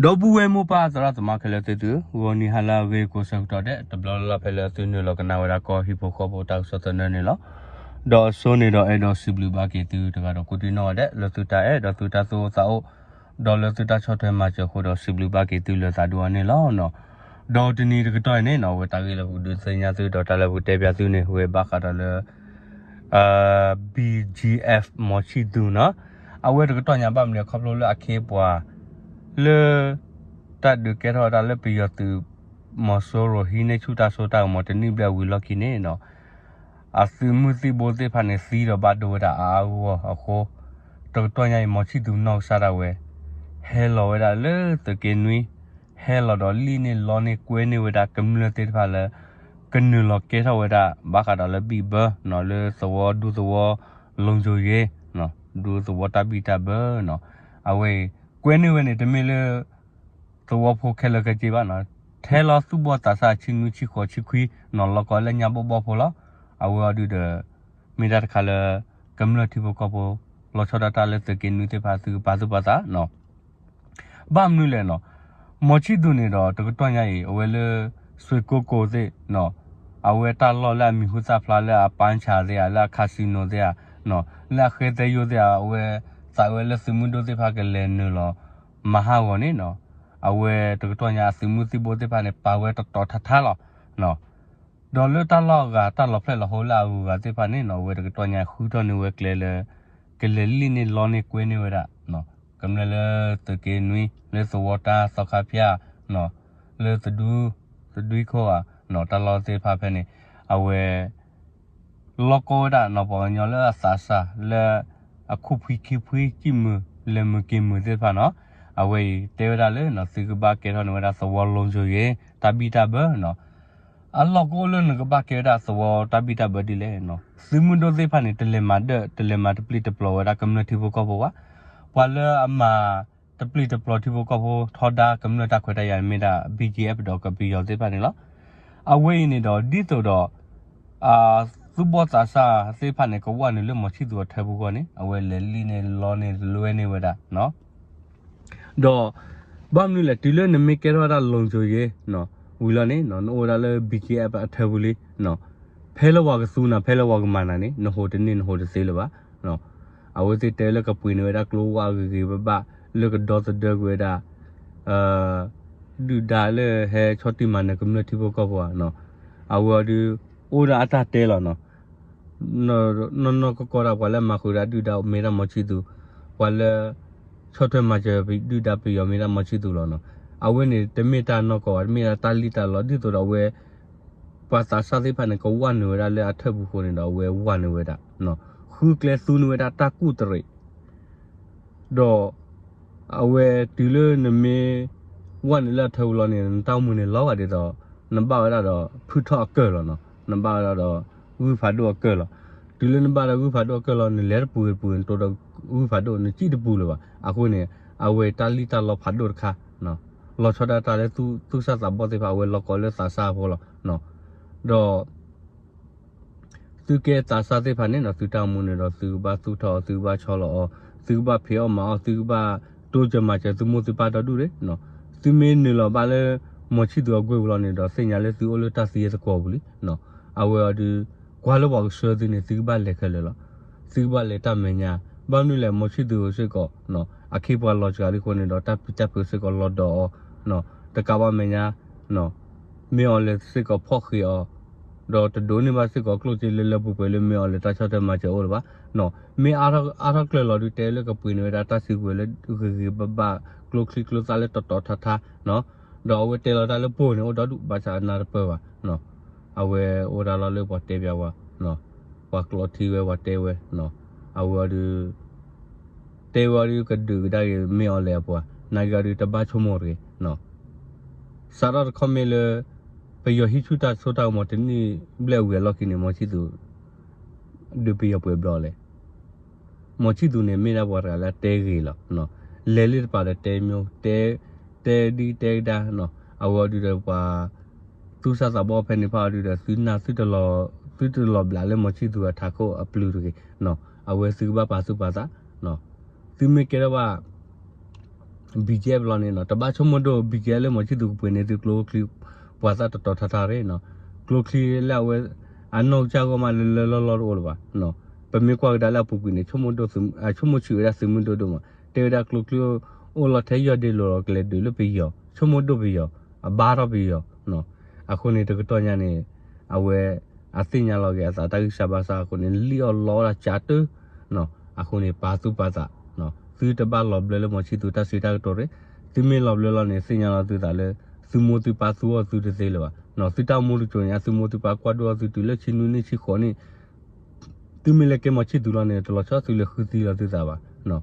ဒီပုၢ်ဝဲၢ်မိၢ်ပၢ်သရၣ်သမါခဲလၢာ်သ့ၣ်သုဧၢ, ဂီၤနံၤဟါလၢအဂ့ၤကိးဆၢကတီၢ်ဒဲး တဘျီလၢ်လၢ်ဖဲလၢသုနုာ်လီၤကနၣ်ဝဲဒၣ်ကီၢ်ဟံၣ်ဖိဃီဖိတၢ်ကစီၣ်သနၢၣ်န့ၣ်လီၤ. ဒီးအစိန့ၣ်ဒီးအဲၣ်ဒိးစံးဘျုးဘၣ်က့ၤသုတဂၤဒီးကိးဒံနီၢ်ဂၤဒဲး လၢသုတၢ်အဲၣ်ဒီးသုတၢ်သူၣ်အိၣ်သးအိၣ် ဒီးလၢသုတၢ်ဆီၣ်ထွဲမၤစၢၤအဃိဒီးစံးဘျုးဘၣ်က့ၤသုလၢသးဒိၣ်အီၤန့ၣ်လီၤ. ဒီးတနံၤတကတီၢ်အံၤန့ၣ်နီၤ အဝဲတၢ်ဂ့ၢ်လၢပကဒုးသ့ၣ်ညါသုဒီးတၢ်လၢပကတဲပၠးသုန့ၣ် ဝဲဘၣ်ဃးဒီးလၢ BGF မီၤဆံၣ်သူနီၤ, အဝဲတကတီၢ်ညါဘၣ်မနုၤခီဖျိလၢအခ့အပှၤ လၢ တၢ်ဒုးကဲထီၣ်ဝဲဒၣ်လၢပယီၤသုး မီၤစိရိၤဟံးန့ၢ်ဆူၣ်တၢ်စိတၢ်ကမီၤတနံၣ်ဘျဲၣ်ဝံၤလီၢ်ခံန့ၣ်နီၤ, အသုးမုၢ်သံၣ်ဘိသ့ၣ်တဖၣ်န့ၣ်သံဒီးဘၣ်ဒိဝဲဒၣ်အါအါဂီၢ်ဂီၢ်အဃိ, တကတီၢ်ညါအံၤ မီၤဆံၣ်သူနီၢ်ကစၢ်ဒၣ်ဝဲ ဟဲလီၤဝဲဒၣ်လၢသုးက့နွံ, ဟဲလီၤဒီးလံၣ်န့ၢ်လီန့ၢ်ကွဲန့ၢ်ဝဲဒၣ်ကမျၢၢ်သ့ၣ်တဖၣ်လၢ ကနုာ်လီၤကဲထီၣ်ဝဲဒၣ် ဘၣ်ဃးဒီးလၢဘံၣ်ဘၢနီၤ လၢသဝီဒူသဝီ လိၤစိၤယ့ၤ ဒူသဝီတၢ်ဘံၣ်တၢ်ဘၢနီၤ, အဝဲအံၤ ကွဲန့ၢ်ဝဲန့ၣ် တမ့ၢ်လၢ သဝီဖိခဲလၢာ်ခဲဆ့ဘၣ်နီၤ, ထဲလီၤသူၣ်ဘီၣ်သးစၢ်ဆံနွံဆံဃိးဆံခွံနီၤ လီၤကီးလၢညါဘီၣ်ဘီၣ်ဖိလီၤ. အဝဲအီၤဒုးဒီး မ့ၢ်တၢ်တခါလၢ ကမျၢၢ်ထံဖိကီၢ်ဖိ လီၤဆီဒၣ်တၢ်လၢသုးက့နွံသ့ၣ်တဖၣ်သုကပာ်သူၣ်ပာ်သးနီၤ ဘၣ်မနုၤလဲၣ်နီၤ, မီၤဆံၣ်သူန့ၣ်ဒီးတကတီၢ်ညါအံၤ အဝဲလၢ စွ့ၣ်ကိကိၢ်သ့ၣ်နီၤ, အဝဲတၢ်လီၢ်လၢအမံၤဟူသၣ်ဖျါလၢအပၣ်ဆၣ်သ့ၣ်ဧါ လၢအcasinoသ့ၣ်ဧါနီၤ, လၢအဃဲသဲယိၣ်သ့ၣ်ဧါ အဝဲသးဝဲလၢသုးမုၢ်ဒိၣ်သ့ၣ်တဖၣ်ကလဲၤနုာ်လီၤ မၤဟးဂီၤန့ၣ်နီၤ, အဝဲတကတီၢ်ညါအသုးမုၢ်သံၣ်ဘိသ့ၣ်တဖၣ်န့ၣ် ပာ်ဝဲတတီၤထါထါလီၤ. ဒီးလၢတၢ်လီၢ်အဂၤတၢ်လီၤဖျဲၣ်လီၤဟိလၢအဂုၤအဂၤသ့ၣ်တဖၣ်န့ၣ်နီၤ အဝဲတကတီၢ်ညါဃုထီၣ်န့ၢ်ဝဲကျဲလၢ ကလဲၤလံၣ်န့ၢ်လီန့ၢ်ကွဲန့ၢ်ဝဲဒၣ် ကမျၢၢ်လၢသုးက့နွံ လၢသဝီတၢ်သီခါဖၠၣ်နီၤ, လၢ သဒွံခိၣ်ဧါနီၤ တၢ်လီၢ်သ့ၣ်တဖၣ်ဖဲန့ၣ် အဝဲ လီၤကီဝဲဒၣ်နီၤ ပှၤကညီလၢအသးစၢ်လၢ အခိၣ်ဖှံခံဖှံ ကံၣ်မုာ် လဲၤမုာ်က့ၤမုာ်သ့ၣ်တဖၣ်နီၤ, အဝဲအံၤတဲဝဲဒၣ်လၢနီၤ သုကဘၣ်ကဲထီၣ်န့ၢ်ဝဲဒၣ်သဝီလိၤစိၤယ့ၤ တၢ်ဘံၣ်တၢ်ဘၢနီၤ, အလီၢ်ကအိၣ်လၢနကဘၣ်ကဲဝဲဒၣ်သဝီတၢ်ဘံၣ်တၢ်ဘၢဒ်လဲၣ်နီၤ, သုးမုၢ်ဒိၣ်သ့ၣ်တဖၣ်န့ၣ် တလဲၤမၤဒၢၣ် တလဲၤမၤတပျံၤတပျီၤဝဲဒၣ်ကမျၢၢ်ထံဖိကီၢ်ဖိဘၣ်, ပှၤလၢအမၤတပျံၤတပျီၤထံဖိကီၢ်ဖိထီဒါကမျၢၢ်တၢ်ခွဲးတၢ်ယာ်န့ၣ်မ့ၢ်ဒၣ် BGF ဒီးကပယီၤသ့ၣ်တဖၣ်န့ၣ်လီၤ. အဝဲအံၤန့ၣ်ဒီး ဒ်သိးဒီး သူၣ်ဘီၣ်သးစၢ်သ့ၣ်တဖၣ်န့ၣ် ကဝၢ်နုာ်လၢမီၤဆံၣ်သူအထၢပူၤအဂီၢ်န့ၣ် အဝဲလဲၤလံၣ်န့ၢ်လီန့ၢ်လွဲန့ၢ်ဝဲဒၣ် ဒီး ဘၣ်မနုၤလဲၣ် တုၤလၢနမ့ၢ်ကဲထီၣ်ဝဲဒၣ်လိၤစိၤယ့ၤ ဝံၤလီၤန့ၣ် နအိၣ်ဝဲဒၣ်လၢ BGF အထၢပူၤလံ ဖဲလၢပှၤကသူနၤ ဖဲလၢပှၤကမၤနၤန့ၣ် နဟိးတန့ၢ်နဟိးတသ့လၢၤဘၣ်. အဝဲသ့ၣ်တဲလၢကပှ့ၤန့ၢ်ဝဲဒၣ်ကျိဝၢ်ဂ့ၤဂ့ၤဘၣ်ဘၣ် လၢကဒီသဒၢကွံာ်ဝဲဒၣ် ဒုၣ်ဒါလၢဟဲဆီၣ်တံၢ်မၤနၢၤကမျၢၢ်ထံဖိကီၢ်ဖိဧါ, အဝဲအီၤဒုး အိၣ်ဒၣ်အတၢ်တဲလီၤနီၤ, နီၢ်နီၢ်ကီၢ်ကီၢ်ဒၣ်ပှၤလၢမၤဃုာ်ဒၣ်ဒုၣ်ဒါမ့ၢ်ဒၣ်မီၤဆံၣ်သူ, ပှၤလၢ ဆီၣ်ထွဲမၤစၢၤဒုၣ်ဒါပယီၤမ့ၢ်ဒၣ်မီၤဆံၣ်သူလီၤနီၤ. အဝဲန့ၣ်တမ့ၢ်တၢ်နီၢ်ကီၢ်ဘၣ် တမ့ၢ်ဒၣ်တၢ်လံၣ်တၢ်လီ ဒ်သိးဒီးအဝဲ ပှၤသးစၢ်သ့ၣ်တဖၣ်န့ၣ် ကဝၢ်နုာ်ဝဲဒၣ်လၢအထၢပူၤဃိန့ၣ်ဒီး အဝဲဝၢ်နုာ်ဝဲဒၣ် ဃုကျဲသူန့ၢ်ဝဲဒၣ်တၢ်ကူၣ်တရံး ဒီး အဝဲတုၤလၢနမ့ၢ် ဝၢ်နုာ်လၢအထၢပူၤလီၤန့ၣ် နတၢ်အိၣ်မူန့ၣ်လီၤဂာ်ဒ်သိး နဘၣ်ဝဲဒၣ်ဒီးဖုထီၣ်အကၢၢ်လီၤနီၤ, နဘၣ်ဝဲဒၣ်ဒီး ဂုၢ်ဖးဒိၣ်အကၢၢ်လီၤ. တုၤလၢနဘၣ်ဒီးဂုၢ်ဖးဒိၣ်အကၢၢ်လီၤ နလဲၤတပူၤတပူၤ နတိဒီးဂုၢ်ဖးဒိၣ် နစံၣ်တပူၤလၢၤဘၣ်. အဃိန့ၣ် အဝဲတၢ်လံၣ်တၢ်လီဖးဒိၣ်တခါ လီၤဆီဒၣ်တၢ်လၢသူၣ်စၢ်သးဘီၣ်သ့ၣ်တဖၣ် အဝဲလီၤကီးလၢသးစၢ်ဖိလီၤ. ဒီး သုကဲသးစၢ်သ့ၣ်တဖၣ်န့ၣ်ဒီး သုတၢ်အိၣ်မူန့ၣ်ဒီး သုကဘၣ်သူၣ်ထီၣ်အီၤ သုကဘၣ်ဆီလီၤအီၤ သုကဘၣ်ဖံးအီၣ်မၤအီၣ် သုကဘၣ်တိစၢၤမၤစၢၤသုမိၢ်သုပၢ်ဒီဒူၣ်န့ၣ် သုမ့ၢ်နုာ်လီၤဘၣ်လၢ မီၤဆံၣ်သူအကွဲပူၤလီၤန့ၣ်ဒီး သ့ၣ်ညါလၢသုအိၣ်လၢတၢ်သံအသကိးပူၤလံ. အဝဲအီၤဒုး ကွၢ်လၢပှၤကဆှၢသုန့ၣ် သုကဘၣ်လဲၤခဲလၢာ်လီၤ. သုကဘၣ်လဲၤတၢ်မဲာ်ညါ ဘၣ်မနုၤလဲၣ် မီၤဆံၣ်သူစ့ၢ်ကီး အခ့အပှၤလီၤစှၤလံအဃိန့ၣ်ဒီး တၢ်ပျံၤတၢ်ဖုးစ့ၢ်ကီးလီၤဒီးအီၤ တကးဘၣ်မဲာ်ညါ မ့ၢ်အီၤလဲၤစ့ၢ်ကီးဖီၣ်ဃံးအီၤ ဒီးတဒိးန့ၢ်ဘၣ်စ့ၢ်ကီးကျိၣ်စ့လၢလၢပှဲၤပှဲၤလၢမ့ၢ်အီၤလဲၤတၢ်ဆီၣ်ထွဲမၤစၢၤအိၣ်လၢၤဘၣ်. မ့ၢ်အါထီၣ်ကျၢၤလီၤဒုးတဲလၢကပှ့ၤန့ၢ်ဝဲဒၣ်တၢ်စုကဝဲၤလၢဂ့ၤဂ့ၤဘၣ်ဘၣ် ကျိချံကျိသၣ်လၢတီတီထါထါ ဒီးအဝဲတဲလီၤတၢ်လၢပိၢ်န့ၣ် အိၣ်ဒီဒူၣ်ဘၣ်ဆၣ်အနၢ်တပၢၢ်ဘၣ်. အဝဲအိၣ်ဒၣ်လီၤလၢပှၤတဲပၠးဝဲ ပှၤကျိးထံဝဲပှၤတဲဝဲ အဝဲအီၤဒုး တဲဝဲအီၤဒုးကဒုးကဒါက့ၤမ့ၢ်အီၤလဲၤအပှၤ နာ်က့အီၤဒုးတဘၣ်ဆိကမိၣ်တဂ့ၤ. စးထီၣ်တခီမ့ၢ်လၢ ပယီၤဟံးဆူၣ်တၢ်စိတၢ်ကမီၤတနံၣ်ဘျဲၣ်ဝံၤအလီၢ်ခံန့ၣ် မီၤဆံၣ်သူ ဒုးပယီၤပှဲၤဘျီလဲၣ်. မီၤဆံၣ်သူန့ၣ် မ့ၢ်ဒၣ်ပှၤတဂၤလၢအတဲဂ့ၤလီၤ. လဲၤလၢတပၤဒီးတဲမ့ၢ် တဲ တဲဒုၣ်တဲကဒါ အဝဲအီၤဒုးဒီးပှၤ သူၣ်စၢ်သးဘီၣ်ဖဲန့ၣ်ဖၣ်အီၤဒုးဒီး သုနၢ်သုတလီၤ သုတလီၤဘျးလၢမီၤဆံၣ်သူအထးခိၣ်အပျုၤတဂ့ၤ. အဝဲသုကဘၣ်ပာ်သူၣ်ပာ်သး သုမ့ၢ်ကဲထီၣ်ဘၣ် BGF လီၤန့ၣ်နီၤ တဘၣ်ဆိကမိၣ်ဒိၣ် BGF လၢမီၤဆံၣ်သူကပှ့ၤန့ၢ်သုကျိချံ ပှၤသးတတီၤထါထါရ့ၣ်နီၤ ကျိချံလၢအဝဲ အနီၢ်ကစၢ်ဂီၢ်မးလၢလၢလီၢ်လီၢ်တအိၣ်လၢၤဘၣ်နီၤ ပမ့ၢ်ကွၢ်ကဒါလၢအပူၤကွံာ်န့ၣ် ဆိကမိၣ်ဒိၣ်သုး ဆိကမိၣ်ဆံးဝဲဒၣ်သုးမုၢ်ဒိၣ်ဒိၣ်မး တဲဝဲဒၣ်ကျိချံအိၣ်လီၤထဲယီၢ်ဒ့လိၤလီၤကလဲၤဒုးလၢပယီၤ ဆိကမိၣ်ဒိၣ်ပယီၤ အဘါထီၣ်ပယီၤနီၤ အဃိန့ၣ်တကတီၢ်ညါန့ၣ် အဝဲ အသ့ၣ်ညါလီၤက့ၤအသးတၢ်ဂံၢ်စၢ်ဘါစၢ်အဃိန့ၣ် လံၣ်အီၣ်လီအီၣ်ဒၣ်ကၠးတၢၢ်နီၤ အဃိန့ၣ် ပာ်သူၣ်ပာ်သးနီၤ သုတဘၣ်လီၤဘျၢလၢမီၤဆံၣ်သူတၢ်စုတၢ်ကတိၤရ့ၣ် သုမ့ၢ်လီၤဘျၢလီၤန့ၣ် သ့ၣ်ညါလီၤသုသးလၢ သုမိၢ်သုပၢ်သူအီၣ်သုတသ့လၢၤဘၣ်နီၤ သုတၢ်အိၣ်မူတစိၤန့ၣ် အသုမိၢ်သုပၢ်ကွၢ်ဒိၣ်အီၣ်သုတုၤလၢဆံနွံနံၣ်ဆံဃိးနံၣ် သုမ့ၢ်လဲၤကဲမီၤဆံၣ်သူလီၤန့ၣ် တလီၤဆီသုလဲၤဃုသံလီၤသုသးဘၣ်နီၤ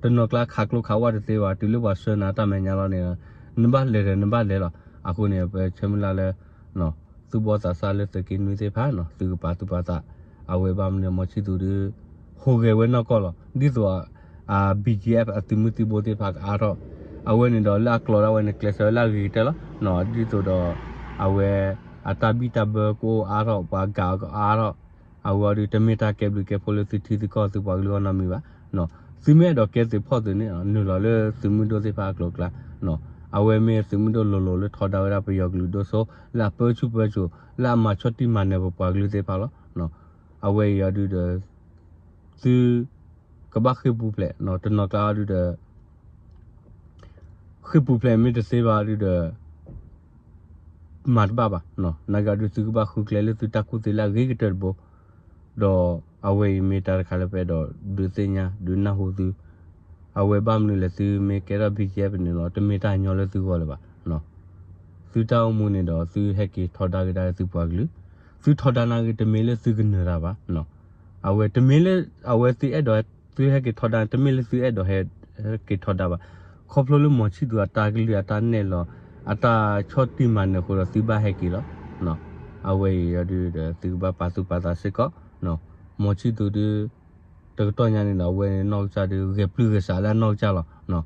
တနီၤကျါခးကျိခးဝၣ်တသ့ဘၣ် တုၤလၢပှၤဆှၢနၤတၢ်မဲာ်ညါလီၤန့ၣ် နဘၣ်လဲၤဒီးနဘၣ်လဲၤလီၤ အဃိန့ၣ် ပဆၢမုၢ်လၢ်လၢ သုဘီၣ်သးစၢ်လၢသုးက့နွံသ့ၣ်တဖၣ်နီၤ သုကပာ်သူၣ်ပာ်သး အဝဲဘၣ်မနုၤမီၤဆံၣ်သူဒီး ဟူးဂဲၤဝဲနီၢ်ကီၢ်လီၤ ဒ်သိး BGF အသုးမုၢ်သံၣ်ဘိသ့ၣ်တဖၣ်ကအါထီၣ် အဝဲန့ၣ်ဒီးလၢအကျိၤဒၣ်ဝဲန့ၣ် ကျဲးစၢးဝဲလၢအဂ့ၤကတၢၢ်လီၤနီၤ ဒ်သိးဒီး အဝဲ အတၢ်ဘံၣ်တၢ်ဘၢကအိၣ်အါထီၣ် ပှၤကးကအါထီၣ် အဝဲအီၤဒုးတမ့ၢ်တၢ်ကဲဘျုးကဲဖှိၣ်လၢသုထံသုကီၢ်သုပှၤကလုာ်အဂီၢ်နီတမံၤဘၣ်နီၤ သုမ့ၢ်အဲၣ်ဒိးကဲသုးဖီၣ်သုးန့ၣ် နုာ်လီၤလၢသုးမုၢ်ဒိၣ်သ့ၣ်တဖၣ်အကျိၤအကျဲနီၤ အဝဲမ့ၢ်သုးမုၢ်ဒိၣ်လိၤလိၤလၢထီဒါဝဲဒၣ်ပယီၤကလုာ်ဒိၣ်စိ လၢအပၢဆူၣ်ပၢစိး လၢအမၤဆီၣ်တံၢ်မၤနၢၤပပှၤကလုာ်သ့ၣ်တဖၣ်လီၤ အဝဲအံၤအီၤဒုးဒီး သု ကဘၣ်ဃ့ၢ်ပူၤဖျဲးနီၤ တနီၤကျါအီၤဒုးဒီး ဃ့ၢ်ပူၤဖျဲးမ့ၢ်တသ့ဘၣ်ဒုးဒီး မၤတဘၣ်ဘၣ်နီၤ နာ်က့အီၤဒုးသုကဘၣ်ဃုကျဲလၢသုတၢ်ကူၣ်သ့လၢအဂ့ၤကတၢၢ်တဘိ ဒီးအဝဲအံၤမ့ၢ်တၢ်တခါလၢပအဲၣ်ဒိးဒုးသ့ၣ်ညါ ဒုးနၢ်ဟူသု အဝဲဘၣ်မနုၤလဲၣ် သုမ့ၢ်ကဲထီၣ် BGF န့ၣ်လီၤ တမ့ၢ်တၢ်ညီလၢသုဂီၢ်လၢၤဘၣ်နီၤ သုတၢ်အိၣ်မူန့ၣ်ဒီး သုဟဲက့ၤထီဒါက့ၤဒၣ်လၢသုပှၤကလုာ် သုထီဒါနာ်က့တမ့ၢ်လၢသုကနၢၤတၢ်ဘၣ်နီၤ အဝဲတမ့ၢ်လၢ အဝဲသုအဲၣ်ဒိး သုဟဲက့ၤထီဒါ တမ့ၢ်လၢသုအဲၣ်ဒိးဟဲ ဟဲက့ၤထီဒါဘၣ် ခီဖျိလၢမီၤဆံၣ်သူအတၢ်ကလုၢ်အတၢ်နဲၣ်လီၤ အတၢ်ဆီၣ်တံၢ်မၤနၢၤအဃိဒီးသုဘၣ်ဟဲက့ၤလီၤ အဝဲအံၤအီၤဒုးဒီး သုကဘၣ်ပာ်သူၣ်ပာ်သးစ့ၢ်ကီး မီၤဆံၣ်သူဒုး တကတီၢ်ညါန့ၣ်ဒီး အဝဲနီၢ်ကစၢ်ဒုး ဂဲၤပျုၢ်ဂဲၤဆးလၢအနီၢ်ကစၢ်လီၤ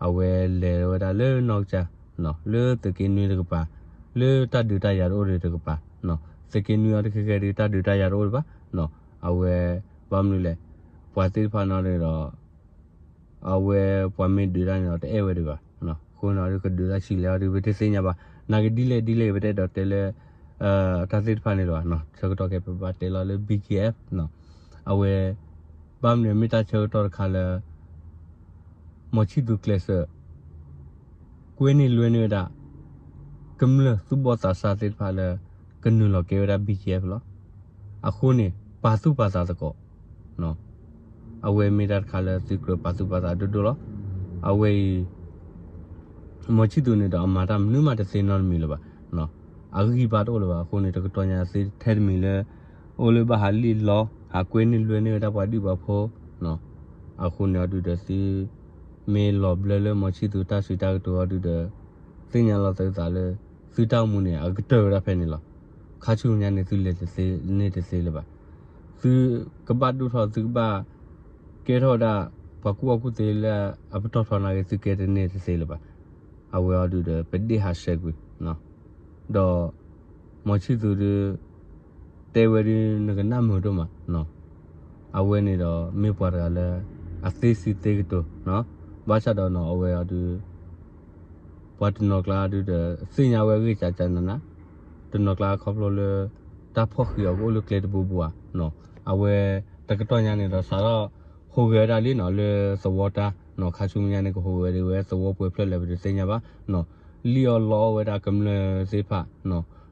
အဝဲလဲၤဝဲဒၣ်လၢနီၢ်ကစၢ် လၢသုးက့နွံတကပၤ လၢတၢ်ဒုးတၢ်ယၤတအိၣ်ဒံးတကပၤ သုးက့နွံအီၤတခဲခဲဒုး တၢ်ဒုးတၢ်ယၤတအိၣ်ဒံးဘၣ် အဝဲ ဘၣ်မနုၤလဲၣ် ပှၤသ့ၣ်တဖၣ်နီၣ်န့ၣ်ဒီး အဝဲပှၤမ့ၢ်ဒုးတၢ်န့ၣ်ဒီး တအဲၣ်ဝဲဒံးဘၣ် အဃိန့ၣ်ဒုး ကဒုးတၢ်ဆံးလဲၣ်အီၤဒုး ပတသ့ၣ်ညါဘၣ် နာ်က့ဒ်လဲၣ်ဒ်လဲၣ် ပတအဲၣ်ဒိးတဲလၢ တၢ်သ့ၣ်တဖၣ်န့ၣ်လၢၤဘၣ် ဆၢကတီၢ်ခဲအံၤ ပဘၣ်တဲလီၤလၢ BGF အဝဲ ဘၣ်မနုၤမ့ၢ်တၢ်ဆၢကတီၢ်တခါလၢ မီၤဆံၣ်သူကျဲးစၢး ကွဲန့ၢ်လွဲန့ၢ်ဝဲဒၣ် ကမျၢၢ်သူၣ်ဘီၣ်သးစၢ်သ့ၣ်တဖၣ်လၢ ကနုာ်လီၤကဲဝဲဒၣ် BGF လီၤ. အဃိန့ၣ် ပာ်သူၣ်ပာ်သးသကိး အဝဲမ့ၢ်တၢ်တခါလၢသုကြၢးပာ်သူၣ်ပာ်သးဒိၣ်ဒိၣ်လီၤ. အဝဲအံၤ မီၤဆံၣ်သူန့ၣ်ဒီး အမၤတၢ်မနုၤမးတသ့နီတမံၤလၢၤဘၣ်. အဂံၢ်ဘါတအိၣ်လၢၤဘၣ်. အဃိန့ၣ် တကတီၢ်ညါသ့ထဲတမံၤလၢ အိၣ်လၢဘၣ်ဟးလံၣ်လီ ဟးကွဲန့ၢ်လွဲန့ၢ်ဝဲဒၣ်ပှၤဒံၣ်ပှၤဖိ အဃိန့ၣ်အီၤဒုးဒီးသု မ့ၢ်လီၤဘျၢလၢမီၤဆံၣ်သူတၢ်စံးတၢ်ကတိၤအီၤဒုးဒီး သ့ၣ်ညါလီၤသုသးလၢ သုတၢ်အိၣ်မူန့ၣ် အကတၢၢ်ဝဲဒၣ်ဖဲန့ၣ်လီၤ. ခါဆူညါန့ၣ် သုလဲၤတသ့န့ၢ်တသ့လၢၤဘၣ်. သုကဘၣ်ဒိၣ်ထီၣ် သုကဘၣ်ကဲထီၣ်ဝဲဒၣ် ပှၤကူၣ်ဘၣ်ကူၣ်သ့လၢအပတီၢ်ထီနာ်က့ သုကဲတန့ၢ်တသ့လၢၤဘၣ်. အဝဲအီၤဒုးဒီး ပဒ့ၣ်ဟးဆှဲးကွံာ် ဒီး မီၤဆံၣ်သူဒုး တဲဝဲဒုး နကနၣ်မုာ်ဒိၣ်မး, အဝဲန့ၣ်ဒီး မ့ၢ်ပှၤတဂၤလၢ အသ့စံးသ့ကတိၤ, ဘၣ်ဆၣ်ဒီးနီၤ အဝဲအီၤဒုး ပှၤတနီၤကျါဒုးဒီး သ့ၣ်ညါဝဲအဂ့ၢ်ကကနနၤ, တနီၤကျါခီဖျိလၢ တၢ်ဖီၣ်ဃံးအီၤကအိၣ်လၢကျဲတဘိဘိဧါ, အဝဲ တကတီၢ်ညါန့ၣ်ဒီး စးထီၣ်ဟူးဂဲၤဝဲဒၣ်လံနီၤ လၢသဝီတၢ်, ခါဆူညါန့ၣ် ကဟူးဂဲၤဒၣ်ဝဲသဝီပှဲၤဖျၢၣ်လဲၣ် ပတသ့ၣ်ညါဘၣ်, လံၣ်အီၣ်လီအီၣ်ဝဲဒၣ်ကမျၢၢ်သ့ၣ်တဖၣ်,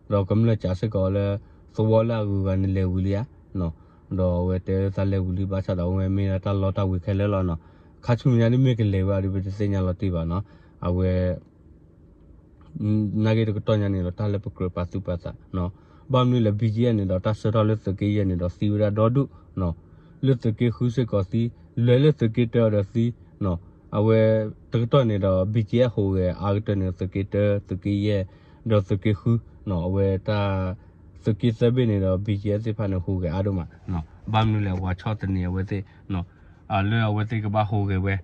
ဒီးကမျၢၢ်စံးစ့ၢ်ကီးလၢ သဝီလၢအဂုၤအဂၤန့ၣ်လဲၤဝံၤလံဧါ, ဒီးအဝဲတဲလၢသးလဲၤဝံၤလံ ဘၣ်ဆၣ်ဒီးအဝဲမ့ၢ်ဒၣ်တၢ်လီတၢ်ဝ့ၤခဲလၢာ်လီၤနီၤ, ခါဆူညါဒုးမ့ၢ်ကလဲၤဝဲအီၤဒုး ပတသ့ၣ်ညါလီၤတံၢ်ဘၣ်နီၤ, အဝဲ နာ်က့တကတီၢ်ညါန့ၣ်ဒီး တၢ်လၢပကြၢးပာ်သူၣ်ပာ်သး, ဘၣ်မနုၤလဲၣ် BGF န့ၣ်ဒီး တၢ်ဆှၢထီၣ်လၢသုးက့ယဲၢ်န့ၣ်ဒီး သံဝဲဒၣ်ဒီဒူၣ်, လၢသုးက့ဃုစ့ၢ်ကီးသံ, လဲၤလၢသုးက့တၢအီၤဒီးသံ, အဝဲ တကတီၢ်န့ၣ်ဒီး BGF ဟူးဂဲၤအါကတၢၢ်န့ၣ် သုးက့တၢ သုးက့ယဲၢ် ဒီးသုးက့ဃု, အဝဲတၢ် သုးက့သၢဘ့ၣ်န့ၣ်ဒီး BGF သ့ၣ်တဖၣ်န့ၣ် ဟူးဂဲၤအါဒိၣ်မး, ဘၣ်မနုၤလဲၣ် ပှၤဆီၣ်သနံးအဝဲသ့ၣ် လၢအဝဲသ့ၣ်ကဘၣ်ဟူးဂဲၤဝဲ,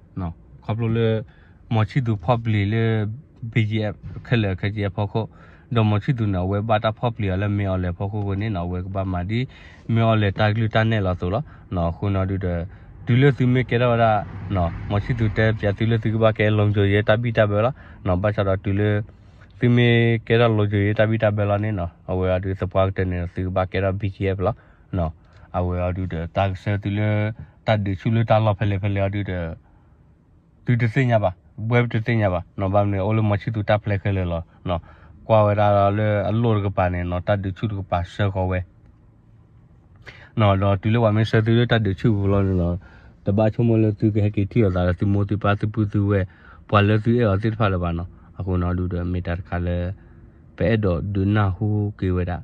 ခီဖျိလၢ မီၤဆံၣ်သူဖီၣ်ပျံၤလၢ BGF ခဲလၢာ်ခဲဆ့အဖီခိၣ်, ဒီးမီၤဆံၣ်သူန့ၣ် အဝဲဘၣ်တၢ်ဖီၣ်ပျံၤအီၤလၢမ့ၢ်အီၤလဲၤဖီခိၣ်အဃိန့ၣ်နီၤ အဝဲကဘၣ်မၤဒ် မ့ၢ်အီၤလဲၤတၢ်ကလုၢ်တၢ်နဲၣ်လီၤအသိးလီၤ, အဃိန့ၣ်ဒုးဒီး တုၤလၢသုမ့ၢ်ကဲထီၣ်ဝဲဒၣ် မီၤဆံၣ်သူၤတဲပၠးသုလၢသုကဘၣ်ကဲ လုံခြုံရေး တၢ်ဘံၣ်တၢ်ဘၢလီၤ. ဘၣ်ဆၣ်ဒီးတုၤလၢ သုမ့ၢ်ကဲထီၣ် လုံခြုံရေး တၢ်ဘံၣ်တၢ်ဘၢလီၤန့ၣ်နီၤ အဝဲအီၤဒုးသပှၢ်ကတၢၢ်န့ၣ်ဒီး သုကဘၣ်ကဲထီၣ် ဘီၣ်ကၠံၣ်အ့ၣ် လီၤ. အဝဲအီၤဒုးဒီး တၢ်ကဆှၢသုလၢ တၢ်ဒုးဆူၣ်လၢတၢ်လီၢ်ဖဲလဲၣ်ဖဲလဲၣ်အီၤဒုးဒီး သုတသ့ၣ်ညါဘၣ်, ဝဲတသ့ၣ်ညါဘၣ်. ဘၣ်မနုၤန့ၣ် အိၣ်လၢမီၤဆံၣ်သူၤတၢ်ပျဲခဲလၢာ်လီၤ. ကွၢ်ဝဲဒၣ်လၢအလိၣ်တကပၤန့ၣ်နီၤ တၢ်ဒုးဆူၣ်တကပၤဆှၢဃီၤဝဲ ဒီးတုၤလၢပှၤမ့ၢ်ဆှၢသုလၢတၢ်ဒုးဆူၣ်ပူၤလီၤန့ၣ်ဒီး တဘၣ်ဆိကမိၣ်လၢသုကဟဲက့ၤထံၣ်လိာ်သးဒီးသုမိၢ်သုပၢ်သုပုၢ်သုဝဲၢ် ပှၤလၢသုအဲၣ်အီၤသ့ၣ်တဖၣ်လၢၤဘၣ်နီၤ. အဃိန့ၣ်အီၤဒုးဒီး မ့ၢ်တၢ်တခါလၢ ပအဲၣ်ဒိးဒုးနၢ်ဟူက့ၤဝဲဒၣ်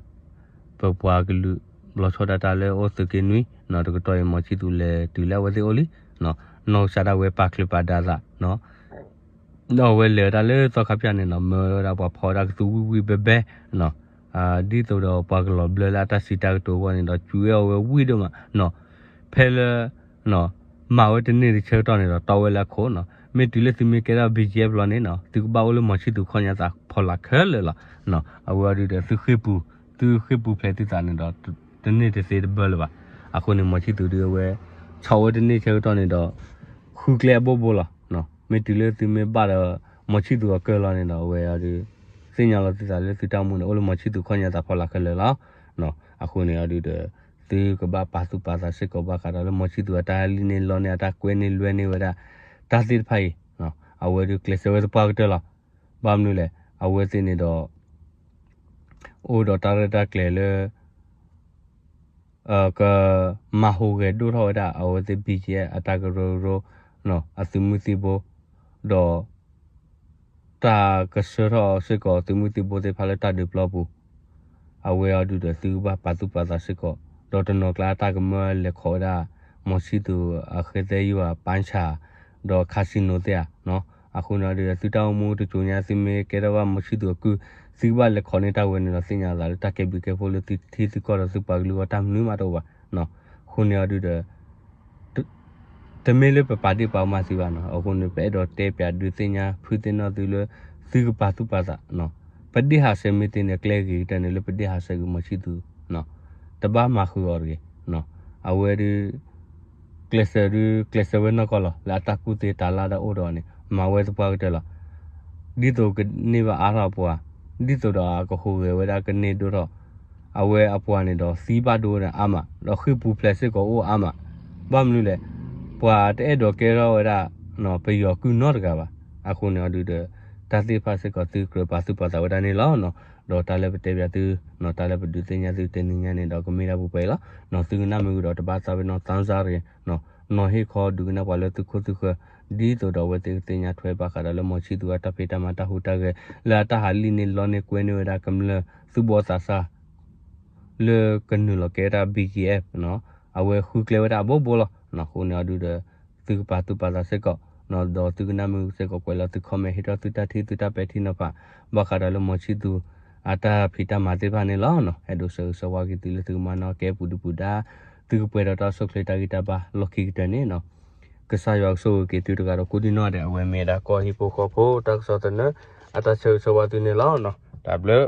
ပပှၤကလုာ် ဘျီဆီဒၣ်တၢ်လၢအိၣ်သုးက့နွံနီၤ တကတီၢ်အံၤ မီၤဆံၣ်သူၤလဲၤတုၤလၢအဝဲသ့ၣ်အိၣ်လံနီၤ. နီၢ်ကစၢ်ဒၣ်ဝဲပာ်ချံးပာ်ဒါသးနီၤ ဒီးအဝဲလဲၤဝဲဒၣ်လၢသီခါဖၠၣ်န့ၣ်နီၤ မၢဝဲဒၣ်ပှၤဖီဝဲဒၣ်ကသူဝံၣ်ဝံၣ်ဘဲဘဲနီၤ. ဒ်သိးဒီးပှၤကလီၤဘျၢလၢအတၢ်စံးတၢ်ကတိၤအဂီၢ်န့ၣ်ဒီး စူးဝဲအီၤဝဲဝံၣ်ဒိၣ်မးနီၤ. ဖဲလၢ မၤဝဲတန့ၢ်တဆၢကတီၢ်န့ၣ်ဒီး တီဝဲလၢအခိၣ်နီၤ. မ့ၢ်တုၤလၢသုမ့ၢ်ကဲထီၣ် ဘီၣ်ကၠံၣ်အ့ၣ် လီၤန့ၣ်နီၤ သုကဘၣ်အိၣ်လၢမီၤဆံၣ်သူၤခီၣ်ညါသးဖီလာ်ခဲလၢာ်လီၤ. အဝဲအီၤဒုးဒီး သုဃ့ၢ်ပူၤ သုဃ့ၢ်ပူၤဖျဲးသုသးန့ၣ်ဒီး တန့ၢ်တသ့တဘၢလၢၤဘၣ်. အဃိန့ၣ် မီၤဆံၣ်သူၤဒုးအဝဲ ဆီၣ်ဝဲတန့ၢ်ဆၢကတီၢ်န့ၣ်ဒီး ဃုကျဲအဘိဘိလီၤ. မ့ၢ်တုၤလၢသုမ့ၢ်ဘၣ်ဒီး မီၤဆံၣ်သူၤအကၢၢ်လီၤန့ၣ်ဒီး အဝဲအီၤဒုး သ့ၣ်ညါလီၤသုသးလၢသုတၢ်အိၣ်မူန့ၣ် အိၣ်လၢမီၤဆံၣ်သူၤခီၣ်ညါသးဖီလာ်ခဲလၢာ်လီၤ. အဃိန့ၣ်အီၤဒုးဒီး သုကဘၣ်ပာ်သူၣ်ပာ်သးစ့ၢ်ကီးဘၣ်ဃးဒီးလၢ မီၤဆံၣ်သူၤအတၢ်လံၣ်န့ၢ်လီန့ၢ် အတၢ်ကွဲန့ၢ်လွဲန့ၢ်ဝဲဒၣ် တၢ်သ့ၣ်တဖၣ်အံၤ အဝဲဒုးကျဲးစၢးဝဲသပှၢ်ကတၢၢ်လီၤ. ဘၣ်မနုၤလဲၣ် အဝဲသ့ၣ်န့ၣ်ဒီး အိၣ်ဒီးတၢ်ရဲၣ်တၢ်ကျဲၤလၢ ကမၤဟူးဂဲၤဒိၣ်ထီၣ်ဝဲဒၣ် အဝဲသ့ၣ် ဘီၣ်ကၠံၣ်အ့ၣ် အတၢ်ကရၢကရိ အသုးမုၢ်သံၣ်ဘိ ဒီး တၢ်ကဆှၢထီၣ်စ့ၢ်ကီးသုးမုၢ်သံၣ်ဘိသ့ၣ်တဖၣ်လၢတၢ်ဒုးပျီပူၤ အဝဲအီၤဒုးဒီး သုကဘၣ်ပာ်သူၣ်ပာ်သးစ့ၢ်ကီး ဒီးတနီၤကျါအတၢ်ကမၢလဲၤခိးဝဲဒၣ် မီၤဆံၣ်သူၤအဃဲသဲယွၤ ပၣ်ဆၣ် ဒီး casino သ့ၣ်ဧါ. အဃိန့ၣ်အီၤဒုးဒီး သုတၢ်အိၣ်မူတစိၤညါ သုမ့ၢ်ကဲထီၣ်ဘၣ်မီၤဆံၣ်သူၤအကုၢ် သုကဘၣ်လဲၤခိးန့ၢ်တၢ်ဝဲန့ၣ်ဒီး သ့ၣ်ညါသးလၢတၢ်ကဲဘျုးကဲဖှိၣ်လၢသုထံသုကီၢ်ဒီးသုပှၤကလုာ်အဂီၢ် တၢ်မနုၤမးတအိၣ်ဘၣ်. အဃိန့ၣ်အီၤဒုးဒီး တမ့ၢ်လၢပပာ်ဒ့ၣ်ပာ်ကမၣ်သုဘၣ်နီၤ. အဃိန့ၣ် ပအဲၣ်ဒိးတဲပၠးဒုးသ့ၣ်ညါဖုသ့ၣ်နီၣ်သုလၢ သုကပာ်သူၣ်ပာ်သးနီၤ. ပဒ့ၣ်ဟးဆှဲးမ့ၢ်သ့န့ၣ် ကျဲဂ့ၤကတၢၢ်န့ၣ်လၢပဒ့ၣ်ဟးဆှဲးက့ၤမီၤဆံၣ်သူၤနီၤ. တဘၣ်မၤဃုာ်အီၤတဂ့ၤနီၤ. အဝဲဒုး ကျဲးစၢးဒုး ကျဲးစၢးဝဲနီၢ်ကီၢ်လီၤ. လၢအတၢ်ကူၣ်သ့တၢ်လၢတၢ်အိၣ်ဒီးန့ၣ် မၤဝဲသပှၢ်ကတၢၢ်လီၤ. ဒ်သိးကန့ၢ်ဘၣ်အါထီၣ်အပှၤ, ဒ်သိးဒီးအကဟူးဂဲၤဝဲဒၣ်ကန့ၢ်ဒိၣ်ထီၣ်, အဝဲအပှၤန့ၣ်ဒီးသံဘၣ်ဒိန့ၣ်အါမး, ဒီးဃ့ၢ်ပူၤဖျဲးစ့ၢ်ကီးအိၣ်အါမး. ဘၣ်မနုၤလဲၣ်, ပှၤတအဲၣ်ဒိးကဲထီၣ်ဝဲဒၣ် ပယီၤကုၢ်နီတဂၤဘၣ်. အဃိန့ၣ်အီၤဒုးဒီး တၢ်သ့ၣ်တဖၣ်စ့ၢ်ကီးသုကြၢးပာ်သူၣ်ပာ်သးဝဲဒၣ်န့ၣ်လီၤ. ဒီးတၢ်လၢပတဲပၠးသု, တၢ်လၢပဒုးသ့ၣ်ညါသုတနံၤညါန့ၣ်ဒီးကမ့ၢ်ဒၣ်ပှဲၤပှဲၤလီၤ. သုကနၣ်မ့ၢ်ဂ့ၤဒီးတဘၣ်သးပ့ၤနီၣ် သးစၢ်ရ့ၣ်, နီၢ်ဟ့ၣ်ခီဒုးကနၣ်ပှၤလၢသုခိၣ်သုဃၢၤ, ဒ်သိးဒီးအဝဲသ့ၣ်ကသ့ၣ်ညါထွဲဘၣ်ဃးဒီးလၢမီၤဆံၣ်သူၤအတၢ်ဖံးတၢ်မၤတၢ်ဟူးတၢ်ဂဲၤ လၢအတၢ်ဟးလံၣ်န့ၢ်လီန့ၢ်ကွဲန့ၢ်ဝဲဒၣ်ကမျၢၢ်သူၣ်ဘီၣ်သးစၢ် လၢကနုာ်လီၤကဲဝဲဒၣ် ဘီၣ်ကၠံၣ်အ့ၣ် အဝဲဃုကျဲဝဲဒၣ်အဘိဘိလီၤ. အဃိန့ၣ်အီၤဒုးဒီး သုကပာ်သူၣ်ပာ်သးစ့ၢ်ကီး, ဒီးသုကနၣ်မ့ၢ်ဂ့ၤစ့ၢ်ကီးကွဲးလီၤသု comment ဟ့ၣ်ထီၣ်သုတၢ်ထံၣ်သုတၢ်ပဲာ်ထံနီၤဖး ဘၣ်ဃးဒီးလၢမီၤဆံၣ်သူၤအတၢ်ဖံးတၢ်မၤသ့ၣ်တဖၣ်န့ၣ်လီၤ. အဲၣ်ဒိးဆၢဂ့ၤဆၢဝါက့ၤသုလၢသုကမၤနၢၤကဲပူၤဒုပူၤဒါ သုကပှဲၤဒီးတၢ်အိၣ်ဆူၣ်အိၣ်ချ့တၢ်ဂံၢ်တၢ်ဘါလီၢ်ခံကတၢၢ်န့ၣ်နီၤ. ကစၢ်ယွၤကဆိၣ်ဂ့ၤက့ၤသုတဂၤဒီးကိးဒံနီၢ်ဒဲး အဝဲမ့ၢ်ဝဲဒၣ်ကီၢ်ဟံၣ်ဖိဃီဖိတၢ်ကစီၣ်သနၢၣ် အတၢ်ဆၢဂ့ၤဆၢဝါသုန့ၣ်လီၤ. တၢ်ဘျုး